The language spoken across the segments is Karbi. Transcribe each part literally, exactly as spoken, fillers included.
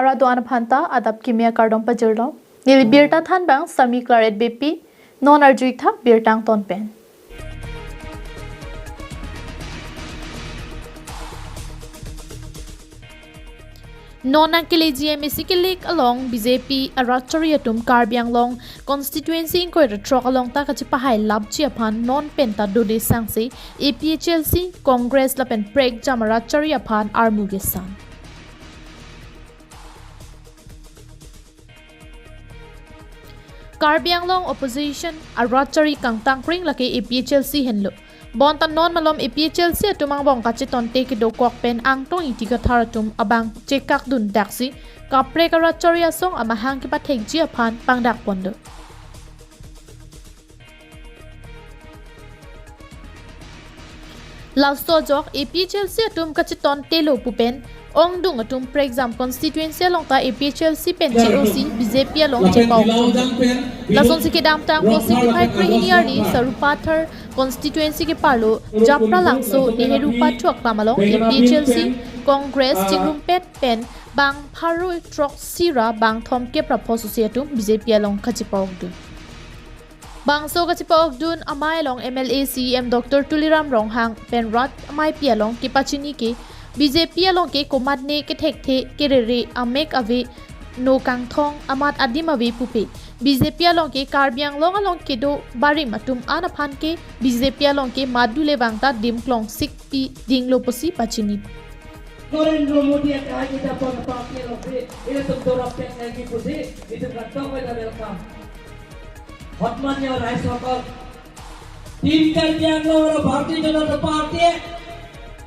Arat do-an aphan ta adap kimi akardom pajirlo. Neli birta thanbang Sami Claret Beypi, non arju-ik tha birta angton pen. Non nangkeleji MAC kelek along BJP arat chari atum Karbi Anglong constituency ingkoi ra throk along ta kachepahai lapji aphan non pen ta dode sangse APHLC, Congress lapen prekjam arat chari aphan armu kesan. Karbi Anglong opposition arat chari kangtangkring lake APHLC henlo. Bonta non malom APHLC atum angbong kachetonte kedokok pen Angtong Ingti Kathar atum abang chekakdun daksi kaprek arat chari asong amahang kepathekji aphan pangdak pondo. Laso ajok APHLC atum kachetontelo pu pen ongdung atum prekjam constituency along ta APHLC pen che-osi BJP along chepao. Lasonsi kedamtang Vosik niphai krehini arni Sarupathar constituency keparlo Japralangso Nehru Pathu aklam along APHLC, Congress chingrumpet pen bang pharo throksi ra bang thomkep ra phososi atum BJP along kachepao-okdun. Bangso kachepao-okdun amei along MLA CEM Doctor Tuliram Ronghang pen rat ameipi along kepachini ke BJP along ke komatne kethekthe kerere amek ave, no kangthong amat adim ave pupe. BJP along ke Karbi Anglong along kedo barim atum an aphan ke BJP along ke madu le vang ta dim klongsik pi dinglo pusi pachini. Narendra মোদী একা আগে যাপন পার্টি লোকে এটা তো দৌড়াতে নাকি বুঝি এটা তো কয়টা ওয়েলকাম। সন্মানীয় ৰাইজসকল, টিম কাৰ্বি আংলং আৰু ভাৰতীয় জনতা পাৰ্টীয়ে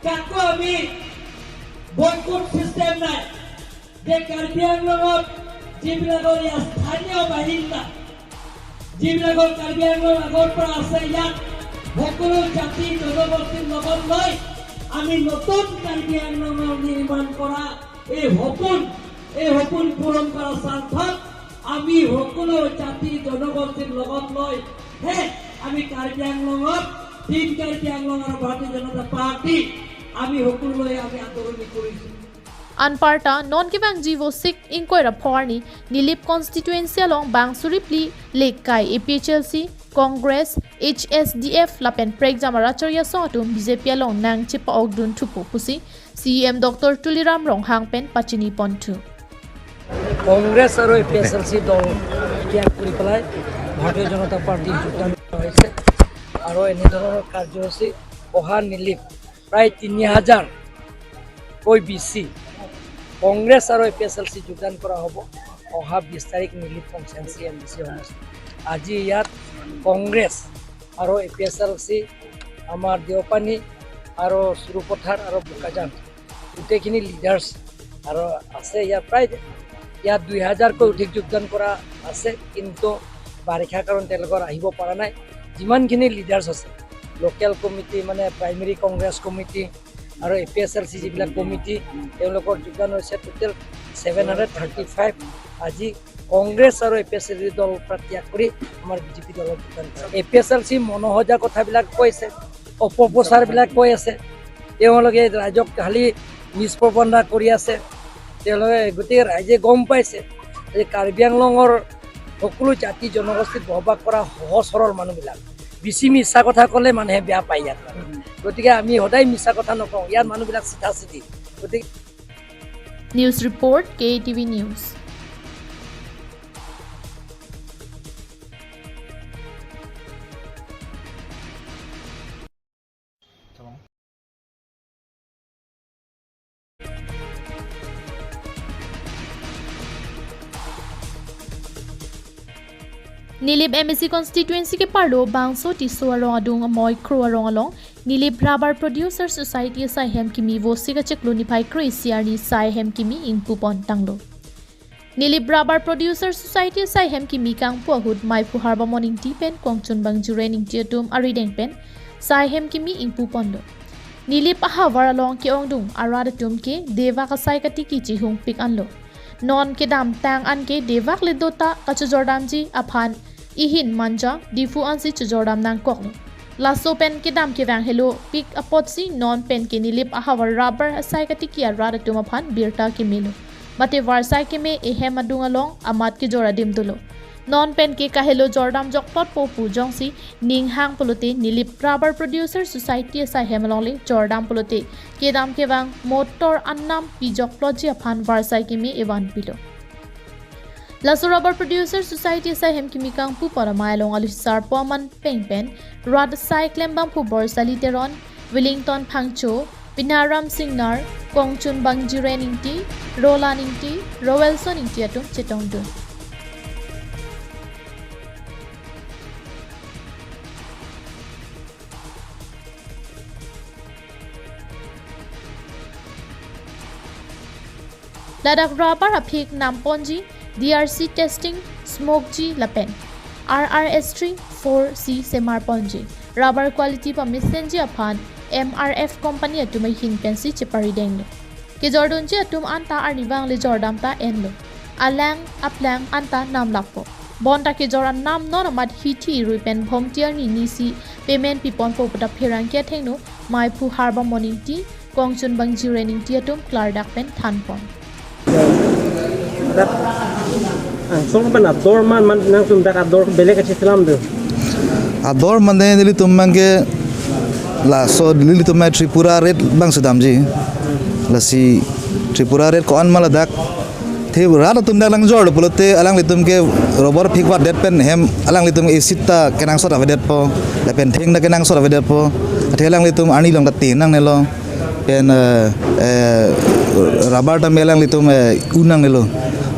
কাকো আমি বয়কট চিষ্টেম নাই। যে কাৰ্বি আংলঙত যিবিলাকৰ ইয়াত স্থানীয় বাসিন্দা, যিবিলাকৰ কাৰ্বি আংলং আগৰ পৰা আছে, ইয়াত সকলো জাতি জনগোষ্ঠীৰ লগত লৈ আমি নতুন কাৰ্বি আংলঙৰ নিৰ্মাণ কৰা এই সপোন, এই সপোন পূৰণ কৰাৰ স্বাৰ্থত আমি সকলো জাতি জনগোষ্ঠীৰ লগত লৈ হে আমি কাৰ্বি আংলঙত টিম কাৰ্বি আংলং আৰু ভাৰতীয় জনতা পাৰ্টি আমি সকলোৱে আমি আদৰণি কৰিছোঁ। Anparta non kevangji Vosik ingkoi ra pho arni Nilip constituency along bang suri phli lek kai APHLC, Congress, HSDF lapen prekjam arat chari asong atum BJP along nangchepao-okdun thupo pusi CEM Doctor Tuliram Ronghang pen pachini ponthu. Congress আৰু A P H L চি দল ত্যাগ কৰি পেলাই ভাৰতীয় জনতা পাৰ্টীত যোগদান কৰা হৈছে আৰু এনেধৰণৰ কাৰ্যসূচী অহা নিলিপ প্ৰায় তিনি হাজাৰতকৈ বেছি কংগ্ৰেছ আৰু এ পি এইচ এল চি যোগদান কৰা হ'ব অহা বিছ তাৰিখ নিলিপ কনষ্টিটুৱেঞ্চি এম ডি চি সমষ্টি। আজি ইয়াত কংগ্ৰেছ আৰু এ পি এইচ এল চি, আমাৰ দেওপানী আৰু চুৰুপথাৰ আৰু বোকাজান গোটেইখিনি লিডাৰ্ছ আৰু আছে। ইয়াত প্ৰায় ইয়াত দুই হাজাৰতকৈ অধিক যোগদান কৰা আছে, কিন্তু বাৰিষাৰ কাৰণে তেওঁলোকৰ আহিব পৰা নাই। যিমানখিনি লিডাৰ্ছ আছে, লোকেল কমিটি মানে প্ৰাইমেৰী কংগ্ৰেছ কমিটি আৰু এ পি এইচ এল চি যিবিলাক কমিটি, তেওঁলোকৰ যোগদান হৈছে total seven hundred thirty five. আজি কংগ্ৰেছ আৰু এ পি এইচ এল চি দল ত্যাগ কৰি আমাৰ বি জে পি দলত যোগদান কৰে। এ পি এইচ এল চি মনোসজা কথাবিলাক কৈছে, অপপ্ৰচাৰবিলাক কৈ আছে, তেওঁলোকে ৰাইজক খালি মিছ প্ৰপাগাণ্ডা কৰি আছে। তেওঁলোকে গোটেই ৰাইজে গম পাইছে যে কাৰ্বি আংলঙৰ সকলো জাতি জনগোষ্ঠীত বসবাস কৰা সহজ সৰল মানুহবিলাক। বেছি মিছা কথা ক'লে মানুহে বেয়া পায় ইয়াত। গতিকে আমি সদায় মিছা কথা নকওঁ, ইয়াত মানুহবিলাক চিধা চিধি। গতিকে News report, K A T V News. Nilip M A C constituency keparlo bangso Tisso arong adung amoi Kro arong along Nilip Rubber Producer Society asaihem kimi Vosik achiklo niphai kre-isi arni saihem kimi ingpu pon tanglo. Nilip Rubber Producer Society asaihem kimi kangpu ahut Maiphu Harbamon Ingti pen Kongchunbang Juren Ingti atum arideng pen saihem kimi ingpu ponlo. Nilip ahavar along ke-ongdung arat atum ke devak asai katiki chihungpik anlo. Non kedamtang anke devak le dota kachojordamji aphan ihin Manja, Diphu ansi chojordam nangkoklo. Laso pen kedam kevang helo pik apotsi non pen ke Nilip ahavar rubber asai katiki arat atum aphan birta kemelo. mate varsai keme ehem adung along amat kejor adim dolo. Non pen ke kahelo jordam jokplotpo pu jongsi ninghang pulote Nilip Rubber Producer Society asaihem alongle jordam pulote kedam kevang motor anam pi jokplotji aphan varsai keme evan pilo. Laso Rubber Producer Society asaihem kimi kangpu pen amei along alusar poman peng pen rat asai klembangphu Borsali Teron, Wellington Phangcho, Pinaram Singnar, Kongchun Bang Jiren Ingti, Roland Ingti, Roelson Ingti atum chetongdun. Ladak rubber aphik namponji, D R C testing, smoke ji lapen R R S three four C semarponji. Rubber quality pamesenji aphan M R F company atum ahin pensi cheparidenglo. Kejordunji atum anta arnivang le jordam ta enlo. Alang aplang anta namlappo. Bonta kejor anam non amat hithi rui pen Bhomti arni nisi payment piponpo puta pherangke athengno meiphu Harbamon Ingti, Kongchun Bang Jiren Ingti atum klardak pen thanpon. Dak angsong pen ador man, man nangtum dak ador belek achi selam do. Ador mane nelitum abangke laso nelitum abang Tripura rate abang sedamji. Lasi Tripura rate ko-an ma ladak. Te rat atum dak langjor pulote alanglitum ke rubber phik vatdet pen hem alanglitum acid ta kenangsot avedetpo. Lapen theng ta kenangsot avedetpo. Athe alanglitum arni along ta te nangnelo. Pen, eh, eh, rubber ta me alanglitum, eh, un nangnelo.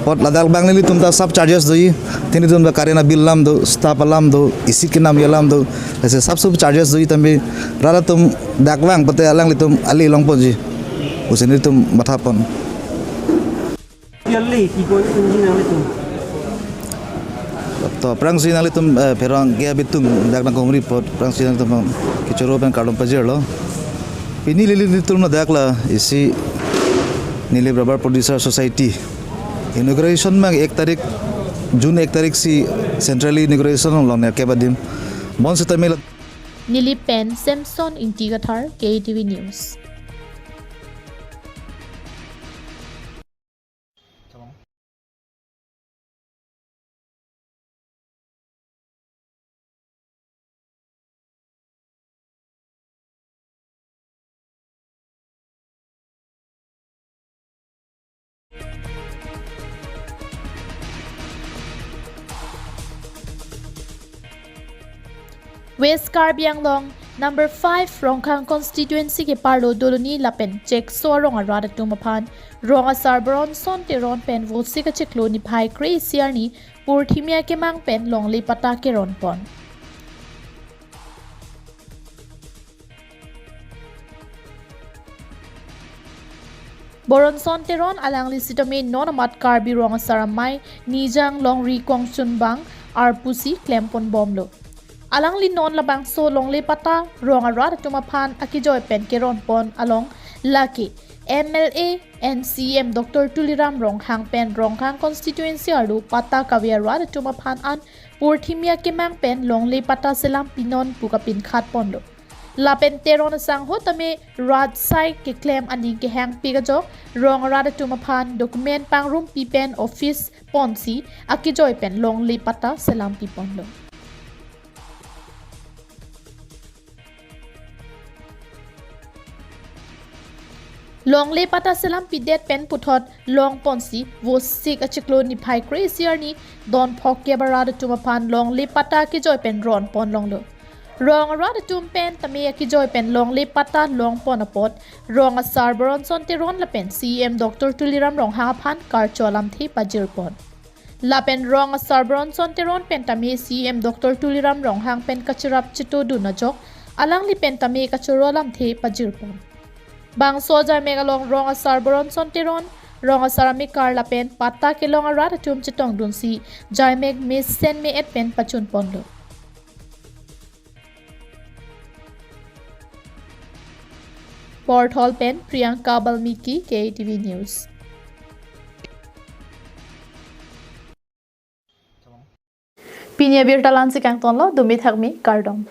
Apot ladak abang nelitum ta sub charges doji. Te nelitum ta current abill alam do, staff alam do, isi kenam alam do. Lasi sub sub charges doji tame rat atum dak vang pute alanglitum ale longponji pusi nelitum mathapon. Yale, ki koi tumji nanglitum. To, aphrangsi nanglitum, eh, pherangke abitung dak nangkongri apot, aphrangsi nanglitum kechoro pen kardom pajirlo. Pini nelitum ladak la isi Nilip Rubber Producer Society inauguration abang ek tarik, June ek tarik si centrally inauguration lone ke badim. Bonsitame la Nilip pen Samson Ingti Kathar, K T V News. West Karbi Anglong, number five Rongkhang constituency keparlo Doloni lapen Chekso arong arat atum aphan Rong Asar Boronson Teron pen Vosik achiklo niphai kre-isi arni purthimi akemang pen longle patta keronpon. Boronson Teron alangli sitame non amat Karbi Rong Asar Amei Nijang Longri Kongchunbang arpusi klemponbomlo. Alangli non labangso longle patta rong arat atum aphan akejoi pen keronpon along lake M L A and C M Doctor Tuliram Ronghang pen Rongkhang constituency arlo patta kave arat atum aphan an purthimi akemang pen longle patta selam pinon pu kapinkhatponlo. Lapen Teron asangho tame rat asai keklem aning kehangpik ajok rong arat atum aphan document pangrumpi pen office ponsi akejoi pen longle patta selam piponlo. Longle patta selam pidet pen puthot longponsi Vosik achiklo niphai kre-isi arni don phokep arat atum aphan longle patta akejoi pen ronpon longlo. Rong arat atum pen tame akejoi pen longle patta longpon apot Rong Asar Boronson Teron lapen C M Doctor Tuliram Ronghang aphan karcho alamthe pajirpon. Lapen Rong Asar Boronson Teron pen tame C M Doctor Tuliram Ronghang pen kacherap chetodun ajok alangli pen tame kachoro alamthe pajirpon. Bangso ajaimek along Rong Asar Boronson Teron, Rong Asar amekar lapen patta kelong arat atum chetongdunsi jaimek mesen me-et pen pachunponlo. Porthol pen Priyanka Balmiki, K T V News. Pini abirta la-ansi kangtonlo, dumi thakmi, kardom.